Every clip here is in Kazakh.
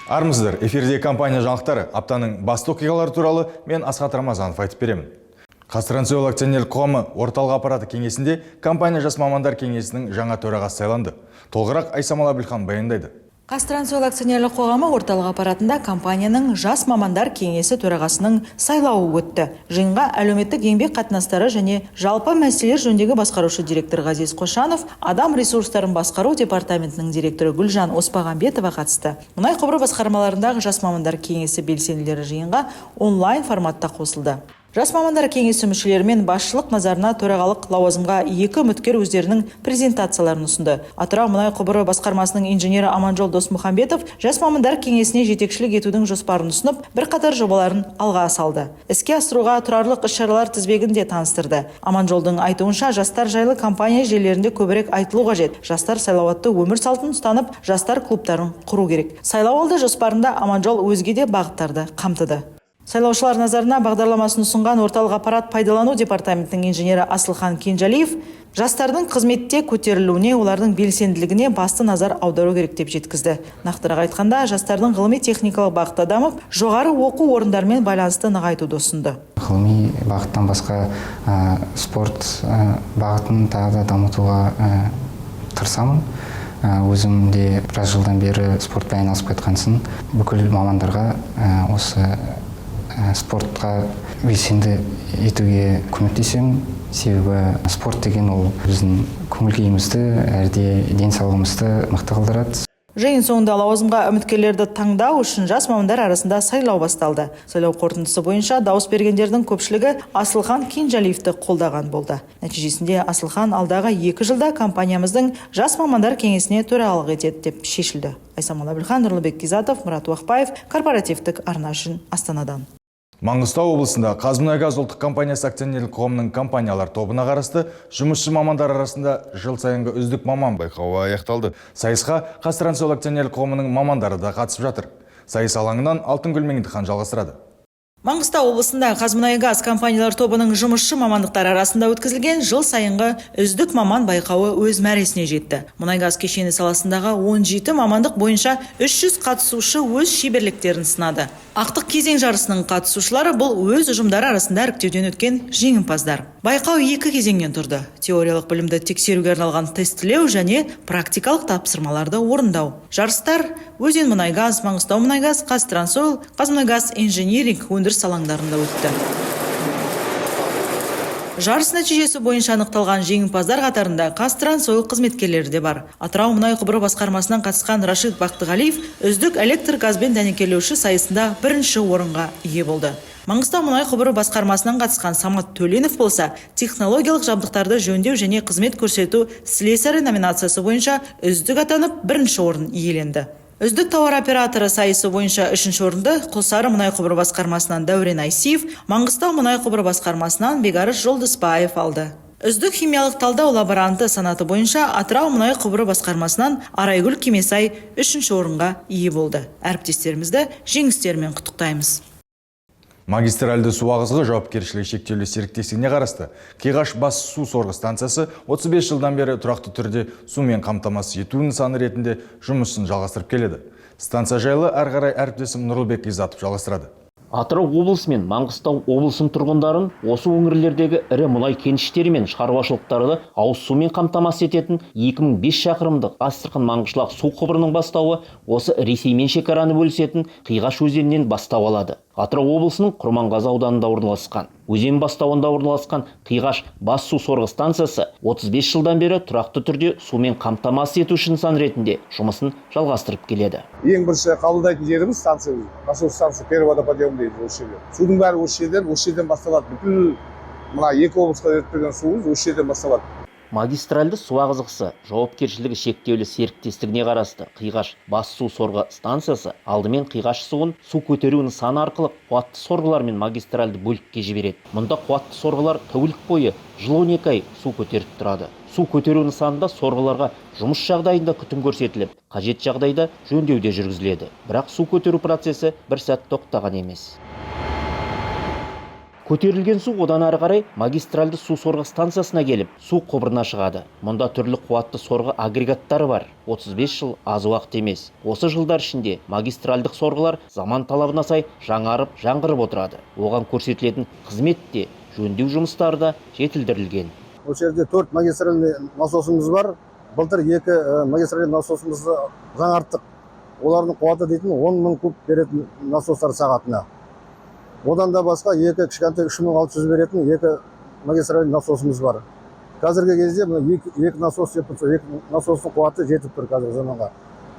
Армысыздар, эфирде компания жаңалықтары. Аптаның басты оқиғалары туралы мен, Асхат Рамазанов, айтып беремін. ҚазТрансОйл акционерлік қоғамы орталық аппараты кеңесінде компания жас мамандар кеңесінің жаңа төрағасы сайланды. Толығырақ Айсамал Әбілхан баяндайды. ҚазТрансОйл акционерлік қоғамы орталық аппаратында компанияның жас мамандар кеңесі төрағасының сайлауы өтті. Жиынға әлеуметтік, еңбек қатынастары және жалпы мәселелер жөніндегі басқарушы директор Ғазиз Қошанов, адам ресурстарын басқару департаментінің директоры Гүлжан Оспағамбетова қатысты. Мұнай құбыры басқармаларындағы жас мамандар кеңесі белсенділері жиынға онлайн форматта қосылды. Жас мамандар кеңесі мүшелері мен басшылық назарына төрағалық лауазымға екі үміткер өздерінің презентацияларын ұсынды. Атырау мұнай құбыры басқармасының инженері Аманжол Досмұхамбетов жас мамандар кеңесіне жетекшілік етудің жоспарын ұсынып, бірқатар жобаларын алға салды. Іске асыруға тұрарлық іс-шаралар тізбегін де таныстырды. Аманжолдың айтуынша, жастар жайлы компания желілерінде көбірек айтылу қажет. Жастар салауатты өмір салтын ұстанып, жастар клубтарын құру керек. Сайлау алды жоспарында Аманжол өзге де бағыттарды қамтыды. Сайлаушылар назарына бағдарламасын ұсынған орталық аппарат пайдалану департаментінің инженері Асылхан Кенжалиев жастардың қызметте көтерілуіне, олардың белсенділігіне басты назар аудару керек деп жеткізді. Нақтырақ айтқанда, жастардың ғылыми техникалық бағытта дамып, жоғары оқу орындарымен байланысты нығайтуды ұсынды. Ғылыми бағыттан басқа спорт бағытын тағы да дамытуға тырысамын. Өзім де біраз жылдан бері спортпен айналысып кетқан соң, бүкіл мамандарға осы спортқа белсенді етуге көмектесемін. Себебі спорт деген ол біздің көңіл күйімізді әрі де денсаулығымызды мықты қылдырады. Жиын соңында лауазымға үміткерлерді таңдау үшін жас мамандар арасында сайлау басталды. Сайлау қорытындысы бойынша дауыс бергендердің көпшілігі Асылхан Кенжалиевті қолдаған болды. Нәтижесінде Асылхан алдағы 2 жылда компаниямыздың жас мамандар кеңесіне төрағалық етеді деп шешілді. Айсамал Әбілхан, Нұрлыбек Кизатов, Мұрат Уақбаев, корпоративтік арна үшін Астанадан. Маңғыстау облысында «Қазмұнайгаз» ұлттық компаниясы акционерлік қоғамының компаниялар тобына қарасты жұмысшы мамандар арасында жыл сайынғы «Үздік маман» байқауы аяқталды. Сайысқа «ҚазТрансОйл» акционерлік қоғамының мамандары да қатысып жатыр. Сайыс алаңынан Алтынгүл Меңдіхан жалғастырады. Маңғыстау облысында «Қазмұнайгаз» компаниялар тобының жұмысшы мамандықтары арасында өткізілген жыл сайынғы «Үздік маман» байқауы өз мәресіне жетті. Мұнайгаз кешені саласындағы 17 мамандық бойынша 300 қатысушы өз шеберліктерін сынады. Ақтық кезең жарысының қатысушылары – бұл өз ұжымдары арасында іріктеуден өткен жеңімпаздар. Байқау екі кезеңнен тұрды. Теориялық білімді тексеруге арналған тестілеу және практикалық тапсырмаларды орындау. Жарыстар Өзен мұнайгаз, Маңғыстау мұнайгаз, ҚазТрансОйл, «Қазмұнайгаз» инжиниринг өндіріс алаңдарында өтті. Жарыс нәтижесі бойынша анықталған жеңімпаздар қатарында «ҚазТрансОйл» қызметкерлері де бар. Атырау мұнай құбыры басқармасынан қатысқан Рашид Бақтығалиев «Үздік электр газбен дәнекерлеуші» сайысында бірінші орынға ие болды. Маңғыстау мұнай құбыры басқармасынан қатысқан Самат Төленов болса, технологиялық жабдықтарды жөндеу және қызмет көрсету слесарі номинациясы бойынша үздік атанып, бірінші орын иеленді. Үздік тауар операторы сайысы бойынша үшінші орынды Құлсары мұнай құбыры басқармасынан Дәурен Айсиев, Маңғыстау мұнай құбыры басқармасынан Бекарыс Жолдасбаев алды. Үздік химиялық талдау лаборанты санаты бойынша Атырау мұнай құбыры басқармасынан Арайгүл Кемесай үшінші орынға ие болды. Әріптестерімізді жеңістерімен құттықтаймыз. Магистральды су ағызғы жауапкершілігі шектеулі серіктестігіне қарасты Қиғаш бас су сорғы станциясы 35 жылдан бері тұрақты түрде сумен қамтамасыз ету нысаны ретінде жұмысын жалғастырып келеді. Станция жайлы әрі қарай әріптесім Нұрлыбек Изатов жалғастырады. Атырау облысы мен Маңғыстау облысының тұрғындарын, осы өңірлердегі ірі мұнай кеніштері мен шаруашылықтарды ауыз сумен қамтамасыз ететін 2005 шақырымдық Астрахан Маңғышлақ су құбырының бастауы осы Ресеймен шекараны бөлісетін Қиғаш өзенінен бастау алады. Атырау облысының Құрманғазы ауданында орналасқан өзен бастауында орналасқан Қиғаш бас су сорғы станциясы 35 жылдан бері тұрақты түрде сумен қамтамасыз етуші нысан ретінде жұмысын жалғастырып келеді. Ең бірінші қабылдайтын жеріміз станция, насос станция, первый водоподъем дейді. Осы жерде судың бәрі осы жерден басталады. Бүкіл мына екі облысқа беріп тұрған суымыз осы жерден басталады. Магистральды су ағызғысы жауапкершілігі шектеулі серіктестігіне қарасты Қиғаш бас су сорғы станциясы алдымен Қиғаш суын су көтеру нысаны арқылы қуатты сорғылармен магистральды бөлікке жібереді. Мұнда қуатты сорғылар тәулік бойы, жыл 12 ай су көтеріп тұрады. Су көтеру нысанында сорғыларға жұмыс жағдайында күтім көрсетіліп, қажет жағдайда жөндеу де жүргізіледі. Бірақ су көтеру процесі бір сәт тоқтаған емес. Көтерілген су одан ары қарай магистральды су сорғы станциясына келіп, су құбырына шығады. Мұнда түрлі қуатты сорғы агрегаттары бар. 35 жыл аз уақыт емес. Осы жылдар ішінде магистральдық сорғылар заман талабына сай жаңарып, жаңғырып отырады. Оған көрсетілетін қызмет те, жөндеу жұмыстары да жетілдірілген. Осы жерде төрт магистральный насосымыз бар. Былтыр екі магистральный насосымызды жаңарттық. Олардың қуаты дейтін 10 мың куб беретін насостар сағатына. Одан да басқа екі кішкентай 3600 беретін екі магистральный насосымыз бар. Қазіргі кезде мына екі насос деп тұрса, екі насостың қуаты жетіп тұр қазіргі заманға.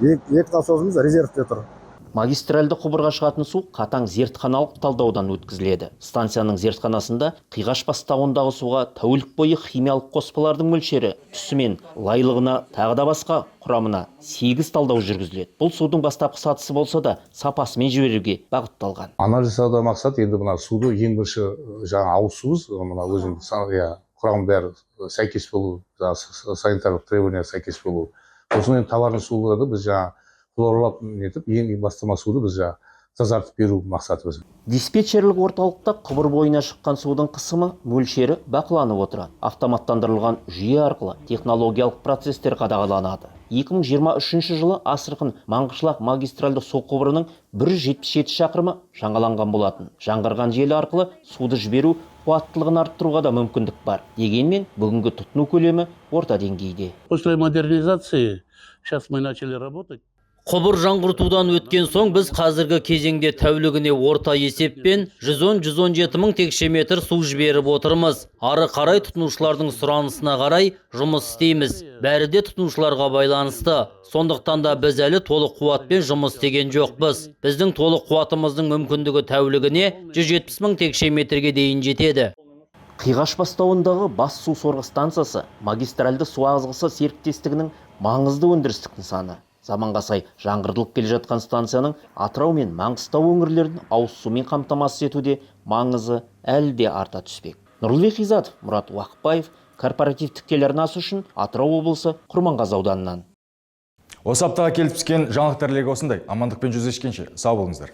Екі насосымыз резервте тұр. Магистральды құбырға шығатын су қатаң зертханалық талдаудан өткізіледі. Станцияның зертханасында Қиғаш бастауындағы суға тәулік бойы химиялық қоспалардың мөлшері, түсі мен лайлығына, тағы да басқа құрамына 8 талдау жүргізіледі. Бұл судың бастапқы сатысы болса да, сапасымен жіберуге бағытталған. Анализ жасауда мақсат енді мына суды ең бірінші жаңа ауыз суымыз мына өзінің иә, құрамы бәрі сәйкес болу, жаңағы санитарлық требования сәйкес болу. Сосын енді товарный суларды біз жаңа хлорлап нетіп, ең бастама суды біз жаңа тазартып беру мақсатымыз. Диспетчерлік орталықта құбыр бойына шыққан судың қысымы, мөлшері бақыланып отырады. Автоматтандырылған жүйе арқылы технологиялық процесстер қадағаланады. 2023 жылы Астрахань Маңғышлақ магистральды су құбырының 177 шақырымы жаңаланған болатын. Жаңғырған желі арқылы суды жіберу қуаттылығын арттыруға да мүмкіндік бар. Дегенмен бүгінгі тұтыну көлемі орта деңгейде. После модернизации сейчас мы начали работать. Құбыр жаңғыртудан өткен соң, біз қазіргі кезеңде тәулігіне орта есеппен 110-117 мың текше метр су жіберіп отырмыз. Ары қарай тұтынушылардың сұранысына қарай жұмыс істейміз. Бәрі де тұтынушыларға байланысты. Сондықтан да біз әлі толық қуатпен жұмыс істеген жоқпыз. Біздің толық қуатымыздың мүмкіндігі тәулігіне 170 мың текше метрге дейін жетеді. Қиғаш бастауындағы бас су сорғы станциясы магистральды су ағызғысы серіктестігінің маңызды өндірістік нысаны. Заманға сай жаңғыртылып келе жатқан станцияның Атырау мен Маңғыстау өңірлерін ауыз сумен қамтамасыз етуде маңызы әлі де арта түспек. Нұрлыбек Ғизатов, Мұрат Уақытбаев, корпоративтік телеарнасы үшін Атырау облысы, Құрманғазы ауданынан. Осы аптаға келіп түскен жаңалықтар легі осындай. Амандықпен жүздескенше, сау болыңыздар.